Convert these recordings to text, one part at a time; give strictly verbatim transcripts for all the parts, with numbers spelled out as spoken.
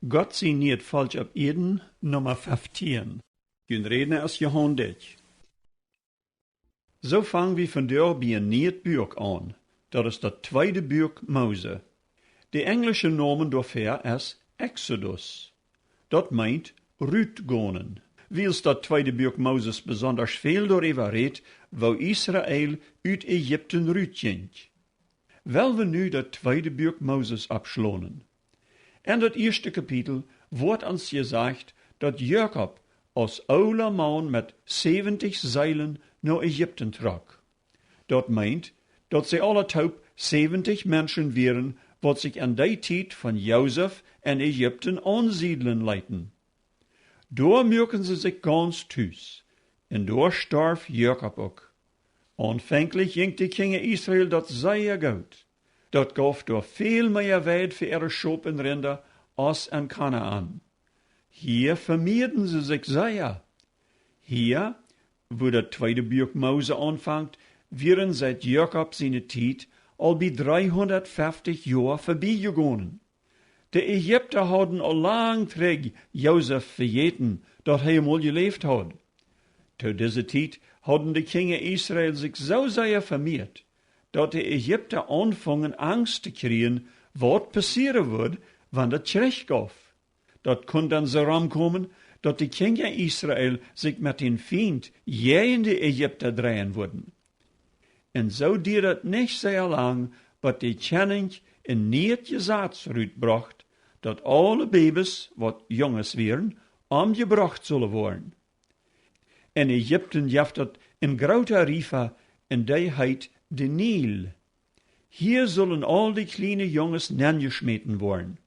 Gott sien nieet Volkj opp Ieed, Numma fieftieen. Jun Rädna es Johan Dyck. Soo fang wie vondoag bie een nieet Buak aun. Daut es daut tweede Buak Mose. De enjlische Nomen doafäa es Exodus. Daut meent rutgonen. Wiels daut tweede Buak Moses besondasch väl doaräwa rät, woo Israel ut Ägipten rutjinkj. Well wie nu daut tweede Buak Moses oppschlonen. En daut ieeschte Kapitel woat ons jesajcht, daut Jakob aus oola Maun met säwentich Seelen no Ägipten trock. Daut meent, daut see aula toop säwentich Menschen wieren, waut sikj en dee Tiet von Josef en Ägipten aunsiedlen leeten. Doa muaken see sikj gaunz tus, un doa storf Jakob uk. Aunfenkjlich jinkj de Kjinja Israel daut sea goot. Daut gauf doa väl mea Weid fa äare Schop un Rinda aus en Kanaan. Hia vemieeden see sikj sea. Hia, wua daut tweede Buak Mose aunfangt, wieren siet Jakob siene Tiet aul bie dreehundatfeftich Joa vebie jegonen. De Ägipta hauden aul lang trigj Josef vejäten, daut hee mol jeläft haud. To dise Tiet hauden de Kjinja Israel sikj soo sea vemieet, daut de Ägipta aunfungen Angst to kjrieen, waut passieren wudd, wan daut Kjrich gauf. Daut kunn dan soo romkomen, daut de Kjinja Israel sikj met dän Fient jäajen de Ägipta dreien wudden. Un soo dieed daut nich sea lang, bot de Kjennich een nieet Jesaz rutbrocht, daut aule Babys, waut Junges wieren, omjebrocht sullen woaren. En Ägipten jeft daut een groota Riefa, un dee heet de Nil. Hia sullen aul de kjliene Junges nenjeschmäten woaren.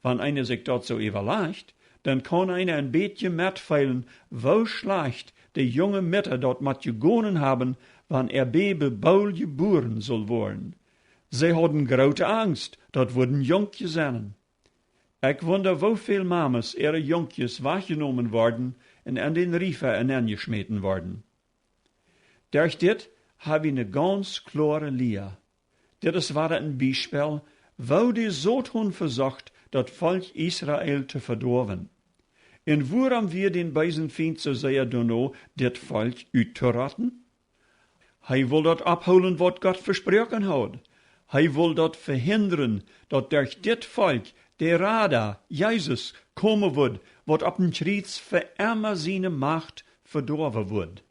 Wan eena sikj daut soo äwalajcht, dan kaun eena een bät metfeelen, woo schlajcht de junge Mutta daut mott jegonen haben, wan äa Baby boolt jebuaren sull woaren. See hauden groote Angst, daut wudden Junkje sennen. Ekj wunda, woo väl Mames äare Junkjes wajchjenomen worden un en dän Riefa nenjeschmäten worden. Derch dit ha wie ne gaunz kloare Lia. Dit es wada een Biespel, woo de Soton vesocht, daut Volkj Israel to vedoawen. Un wuarom wia dän beesen Fient soo sea doano, dit Volkj uttoratten? Hee wull daut opphoolen, waut Gott vesproaken haud. Hee wull daut vehindren, daut derch dit Volkj de Rada, Jesus, komen wudd, waut opp een Kjriez fa emma siene Macht vedoawen wudd.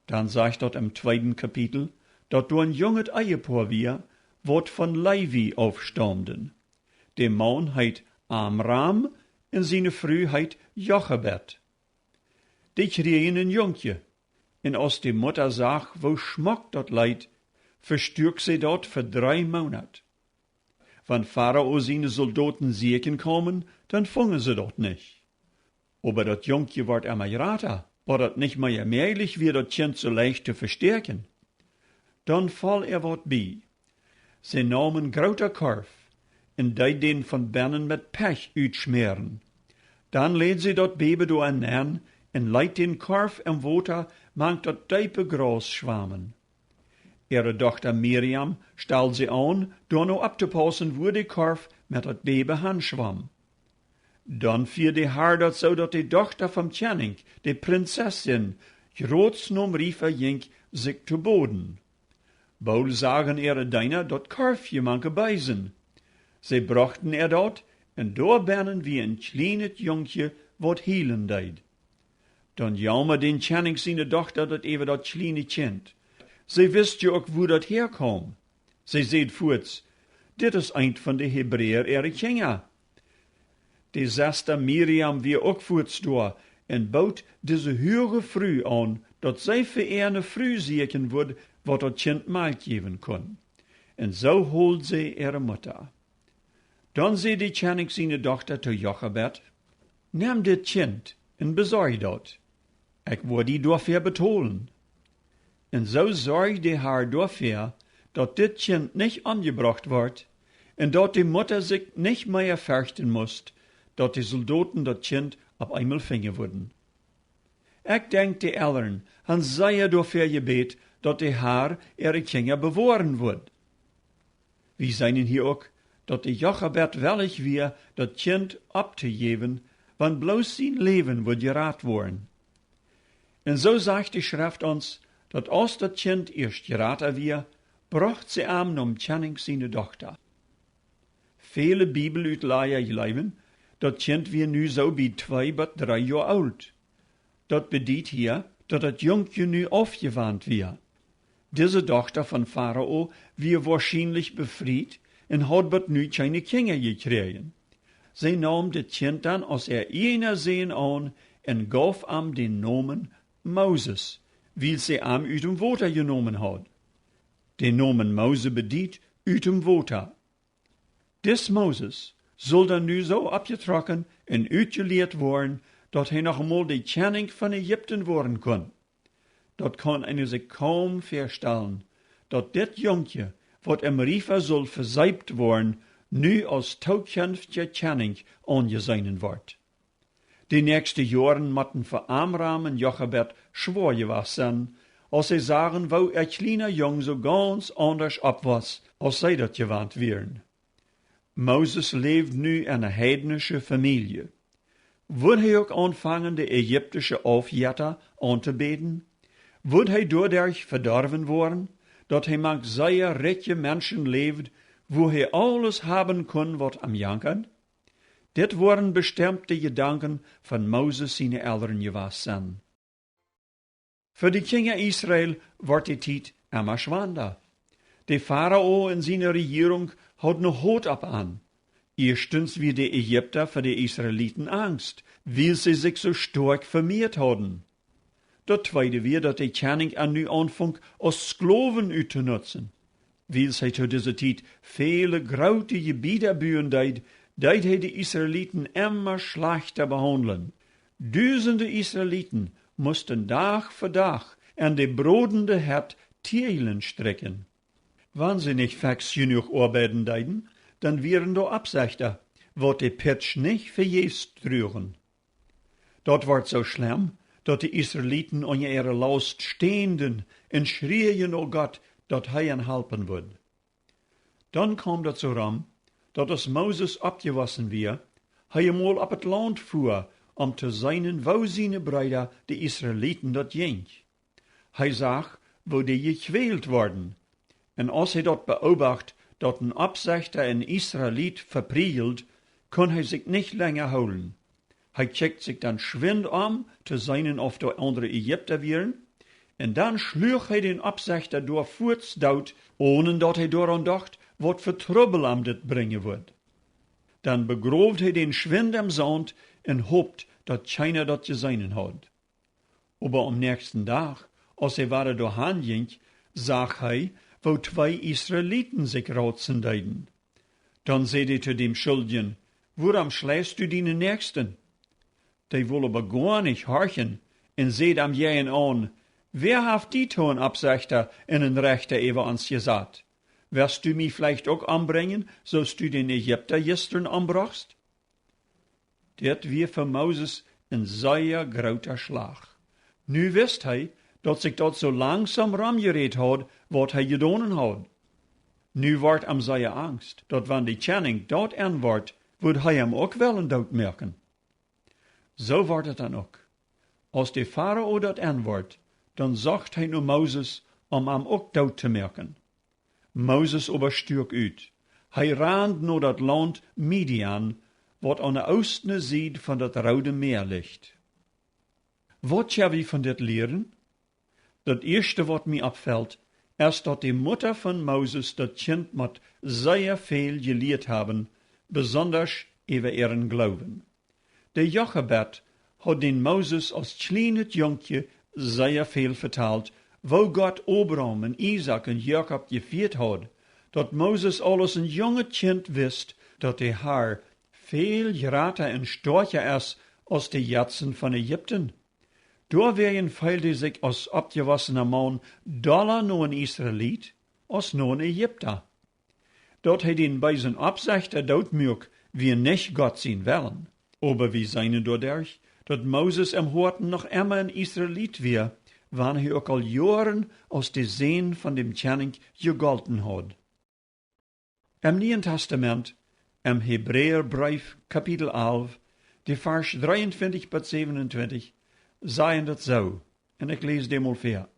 Dan sajcht daut em tweeden Kapitel, daut doa een junget Ehepoa wia, waut von Levi aufstaumden. De Maun heet Amram un siene Fru heet Jochebed. Dee kjrieejen een Junkje, un aus de Mutta sach, woo schmock daut leet, vestuak see daut fa dree Moonat. Wan Farao siene Soldoten sieekjen kaumen, dan fungen see daut nich. Oba daut Junkje wort emma jrata, bot daut nich mea mäajlich wia, daut Kjint soo leicht to vestäakjen. Dan foll äa waut bie. See naum een groota Korf un deed dän von bennen met Pech utschmäaren. Dan läd see daut Baby doa nenn un leet dän Korf em Wota mank daut deepe Graus schwamen. Äare Dochta Miriam stald see aun, doano opptopaussen, wua de Korf met daut Baby hanschwaum. Dan fieed de Har daut soo, daut de Dochta vom Kjennich, de Prinzessin, jrots nom Riefa jinkj, sikj to boden. Boolt sagen äare Deena daut Korfje mank de Beesen. See brochten äa daut, un doa bennen wia een kjlienet Junkje, waut hielen deed. Dan jaumad dän Kjennich siene Dochta daut äwa daut kjliene Kjint. See wist je uk, wua daut häakaum. See säd fuaz: "Dit es eent von de Hebräa äare Kjinja." De Sesta Miriam wia uk fuaz doa un bood dise huage Fru aun, daut see fa äa ne Fru sieekjen wudd, waut daut Kjint Malkj jäwen kunn. Un soo hold see äare Mutta. Dan säd de Kjennich siene Dochta to Jochebed: "Nemm dit Kjint un besorj daut. Ekj woa die doafäa betolen." Un soo sorjd de Har doafäa, daut dit Kjint nich omjebrocht wort un daut de Mutta sikj nich mea ferchten must, daut de Soldoten daut Kjint opp eemol finjen wudden. Ekj denkj, de Elren han sea doafäa jebät, daut de Har äare Kjinja bewoaren wudd. Wie seenen hia uk, daut de Jochebed wellich wia, daut Kjint opptojäwen, wan bloos sien Läwen wudd jerat woaren. Un soo sajcht de Schreft ons, daut aus daut Kjint ieescht jrata wia, brocht see am nom Kjennich siene Dochta. Väle Bibelutlaja jleewen, daut Kjint wia nu soo bie twee bat dree Joa oolt. Daut bediet hia, daut daut Junkje nu aufjewant wia. Dise Dochta von Farao wia woarschienlich befriet un haud bat nu kjeene Kjinja jekjräajen. See naum daut Kjint dan aus äa ieejna Sän aun un gauf am dän Nomen Moses, wiels see am ut dem Wota jenomen haud. De Nomen Mose bediet ut dem Wota. Dis Moses sull dan nu soo oppjetrocken un utjelieet woaren, daut hee noch emol de Kjennich von Ägipten woaren kunn. Daut kaun eena sikj kaum väastalen, daut dit Junkje, waut em Riefa sull veseept woaren, nu aus tookjinftja Kjennich aunjeseenen wort. De näakjste Joaren motten fa Amram un Jochebed schwoa jewast sennen, aus see sagen, woo äa kjliena Jung soo gaunz aundasch oppwoss, aus see daut jewant wieren. Moses läwd nu en eene heidnische Famielje. Wudd hee uk aunfangen, de ägiptische Aufjetta auntobäden? Wudd hee doaderch vedorwen woaren, daut hee mank sea rikje Menschen läwd, wua hee aules haben kunn, waut am jankad? Dit woaren bestemmt de Jedanken von Moses siene Elren jewast sennen. Fa de Kjinja Israel wort de Tiet emma schwanda. De Farao un siene Rejierunk haud een Hoot opp an. Ieeschtens wia de Ägipta fa de Israeliten angst, wiels see sikj soo stoakj vemieet hauden. Daut tweede wia, daut de Kjennich an nu aunfunk, aus Sklowen uttonutzen. Wiels hee to dise Tiet väle groote Jebieda buen deed, deed hee de Israeliten emma schlajchta behaundlen. Dusende Israeliten musten Dach fa Dach en de brodende Hett Tiejlen strikjen. Wan see nich fekjs jenuach oabeiden deeden, dan wieren doa Oppsechta, waut de Pitsch nich vejäfs druagen. Daut wort soo schlemm, daut de Israeliten unja äare Laust ständen un schrieejen no Gott, daut hee an halpen wudd. Dan kaum daut soo rom, daut aus Moses oppjewossen wia, hee emol opp et Launt fua, om to seenen, woo siene Breeda, de Israeliten, daut jinkj. Hee sach, woo dee jekjwält worden. Un aus hee daut beobacht, daut een Oppsechta een Israelit vepriejelt, kunn hee sikj nich lenja hoolen. Hee kjikjt sikj dan schwind om, to seenen, auf doa aundre Ägipta wieren, un dan schluach hee dän Oppsechta doa fuaz doot, onen daut hee doaraun docht, waut fa Trubbel am dit brinjen wudd. Dan begroowd hee dän schwind em Saunt un hopt, daut kjeena daut jeseenen haud. Oba aum näakjsten Dach, aus hee wada doa han jinkj, sach hee, woo twee Israeliten sikj rauzen deeden. Dan säd hee to däm Schuldjen: "Wuarom schleist du dienen Näakjsten?" Dee wull oba goanich horchen un säd am jäajen aun: "Wäa haft die to een Oppsechta un een Rechta äwa ons jesat? West du mie veleicht uk ombrinjen, soo aus du dän Ägipta jistren ombrochst?" Dit wia fa Moses een sea groota Schlach. Nu wist hee, daut sikj daut soo langsom romjerät haud, waut hee jedonen haud. Nu wort am sea angst, daut wan de Kjennich daut enwort, wudd hee am uk wellen doot moaken. Soo wort et dan uk. Aus de Farao daut enwort, dan socht hee no Moses, om am uk doot to moaken. Moses oba stuak ut. Hee rand no daut Launt Midian, waut aun de oostne Sied von daut Roode Mäa licht. Waut kjenn wie von dit lieren? Daut ieeschte, waut mie oppfelt, es, daut de Mutta von Moses daut Kjint mott sea väl jelieet haben, besondasch äwa äaren Gloowen. De Jochebed haud dän Moses aus kjlienet Junkje sea väl vetalt, woo Gott Abraham un Isaak un Jakob jefieet haud, daut Moses aul aus een junget Kjint wist, daut de Har väl jrata un stoakja es aus de Jetzen von Ägipten. Doawäajen feeld hee sikj aus oppjewossena Maun dolla no een Israelit aus no een Ägipta. Daut hee dän beesen Oppsechta doot muak, wia nich Gott sien Wellen. Oba wie seenen doaderch, daut Moses em Hoaten noch emma een Israelit wia, wan hee uk aul Joaren aus de Sän von däm Kjennich jegolten haud. Em Nieen Testament, em Hebräabreef Kapitel alf, de Varsch dreeuntwintich bat säwenuntwintich, sajen daut soo, un ekj läs dee mol väa: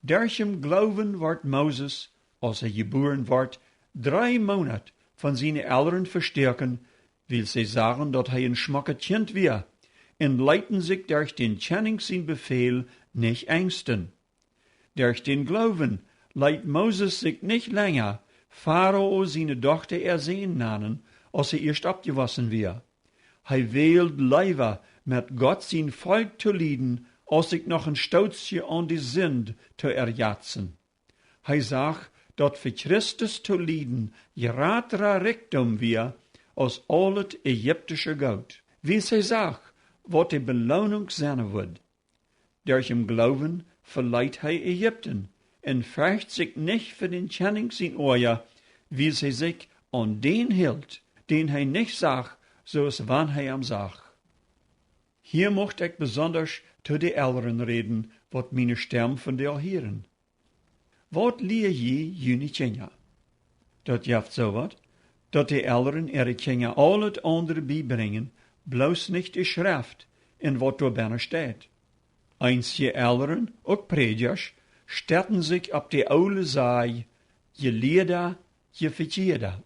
Derch dän Gloowen wort Moses, aus hee jebuaren wort, dree Moonat von siene Elren vestoaken, wiels see sagen, daut hee een schmocket Kjint wia, un leeten sikj derch dän Kjennich sien Befäl nich enjsten. Derch dän Gloowen leet Moses sikj nich lenja Farao siene Dochta äa Sän nanen, aus hee ieescht oppjewossen wia. Hee wäld leewa, met Gott sien Volkj to lieden, aus sikj noch een Stootje aun de Sind to erjatzen. Hee sach, daut fa Christus to lieden jratra Rikjdom wia aus aulet ägiptische Goot, wiels hee sach, waut de Beloonunk sennen wudd. Derch dän Gloowen veleet hee Ägipten un fercht sikj nich fa dän Kjennich sien Oaja, wiels hee sikj aun dän hilt, dän hee nich sach, soo aus wan hee am sach. Hia mucht ekj besondasch to de Elren räden, waut miene Stemm vondoag hieren. Waut lia jie june Kjinja? Daut jeft soo waut, daut de Elren äare Kjinja aulet aundre biebrinjen, bloos nich de Schreft un waut doa bennen steit. Eenje Elren, uk Prädjasch, stetten sikj opp de oole Saj: Je lieeda, je vekjieeda.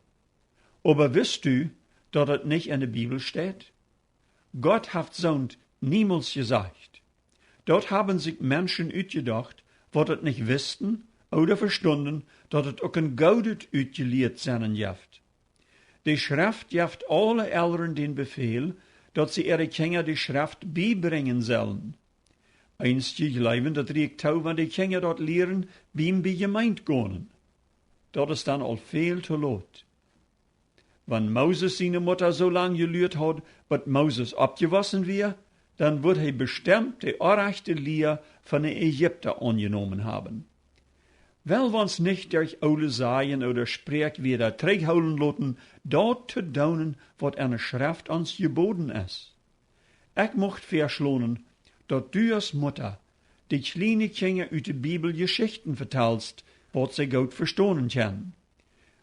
Oba wist du, daut daut nich en de Bibel steit? Gott haft soont niemols jesajcht. Daut haben sikj Menschen utjedocht, waut daut nich wisten ooda vestunden, daut daut uk een goodet Utjelieet sennen jeft. De Schreft jeft aule Elren dän Befäl, daut see äare Kjinja de Schreft biebrinjen sellen. Eenje jleewen, daut rieekjt too, wan de Kjinja daut lieren biem bie Jemeent gonen. Daut es dan aul väl to lot. Wan Moses siene Mutta soo lang jeluat haud, bat Moses oppjewossen wia, dan wudd hee bestemt de orrajchte Lia von de Ägipta aunjenomen haben. Well wie ons nich derch oole Sajen ooda Spräakwieda trigjhoolen loten, daut to doonen, waut en de Schreft ons jeboden es. Ekj mucht väaschlonen, daut du aus Mutta de kjliene Kjinja ut de Bibel Jeschichten vetalst, waut see goot vestonen kjennen.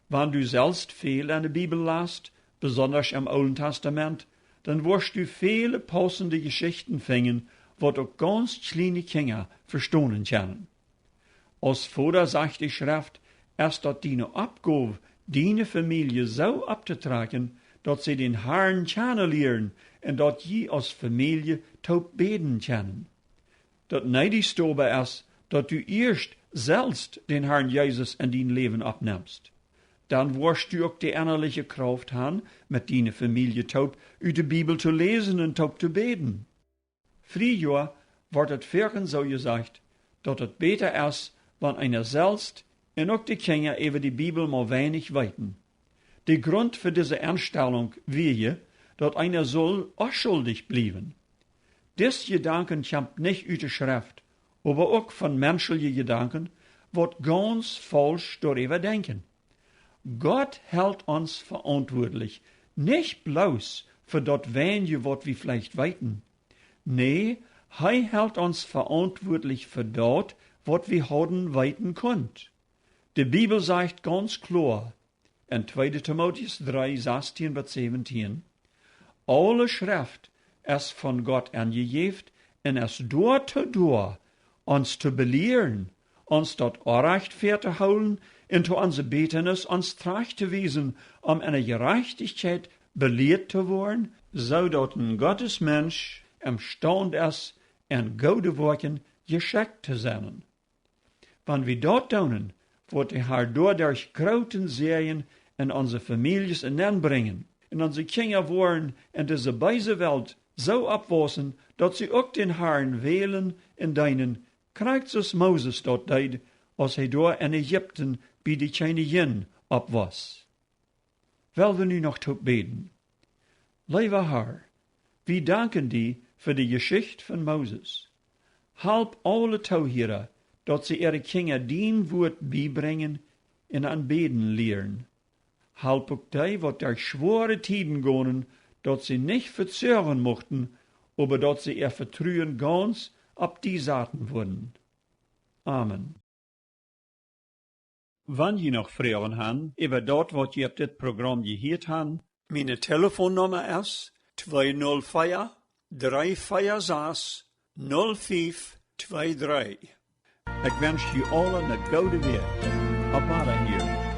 Wan du selfst väl en de Bibel last, besondasch em Oolen Testament, dan woascht du väle paussende Jeschichten finjen, waut uk gaunz kjliene Kjinja vestonen kjennen. Aus Voda, sajcht de Schreft, es daut diene Oppgow, diene Famielje soo opptotrakjen, daut see dän Harn kjanen lieren un daut jie aus Famielje toop bäden kjennen. Daut needichste oba es, daut du ieescht selfst dän Harn Jesus en dien Läwen oppnemst. Dan woascht du uk de ennaliche Krauft han, met diene Famielje toop ut de Bibel to läsen un toop to bäden. Friejoa wort daut foaken soo jesajcht, daut daut bäta es, wan eena selfst un uk de Kjinja äwa de Bibel mau weinich weeten. De Grunt fa dise Enstalunk wia je, daut eena sull onschuldich bliewen. Dis Jedanken kjemt nich ut de Schreft, oba uk von menschelje Jedanken, waut gaunz faulsch doaräwa denkjen. Gott helt ons veauntwuatlich, nich bloos fa daut weinje, waut wie veleicht weeten. Nä, hee helt ons veauntwuatlich fa daut, waut wie hauden weeten kunt. De Bibel sajcht gaunz kloa en tweede Timotäus dree, sastieen bat säwentieen: Aule Schreft es von Gott aunjejäft un es doatoo doa, ons to belieren, ons daut orrajcht väatohoolen un to onse Bätanis ons trajcht to wiesen, om en de Jerajchtichkjeit belieet to woaren, soo daut een Gottes Mensch emstaund es, en goode Woakjen jeschekjt to sennen. Wan wie daut doonen, woat de Har doaderch grooten Säajen en onse Famieljes enenbrinjen, un onse Kjinja woaren en dise beese Welt soo oppwaussen, daut see uk dän Harn wälen un deenen, krakjt soo aus Moses daut deed, aus hee doa en Ägipten bie de Kjennijin oppwos. Well wie nu noch toop bäden. Leewa Har, wie danken die fa de Jeschicht von Moses. Halp aule Toohiera, daut see äare Kjinja dien Wuat biebrinjen un aun bäden lieren. Halp uk dee, waut derch schwoare Tieden gonen, daut see nich vezoagen muchten, oba daut see äa Vetruen gaunz opp die saten wudden. Amen. Wan jie noch Froagen han äwa daut, waut jie opp dit Program jehieet han, miene Telefonnumma es twee null vea, dree vea sas, null fief twee dree. Ekj wensch jie aule ne goode Wäakj. Opp Wadahieren.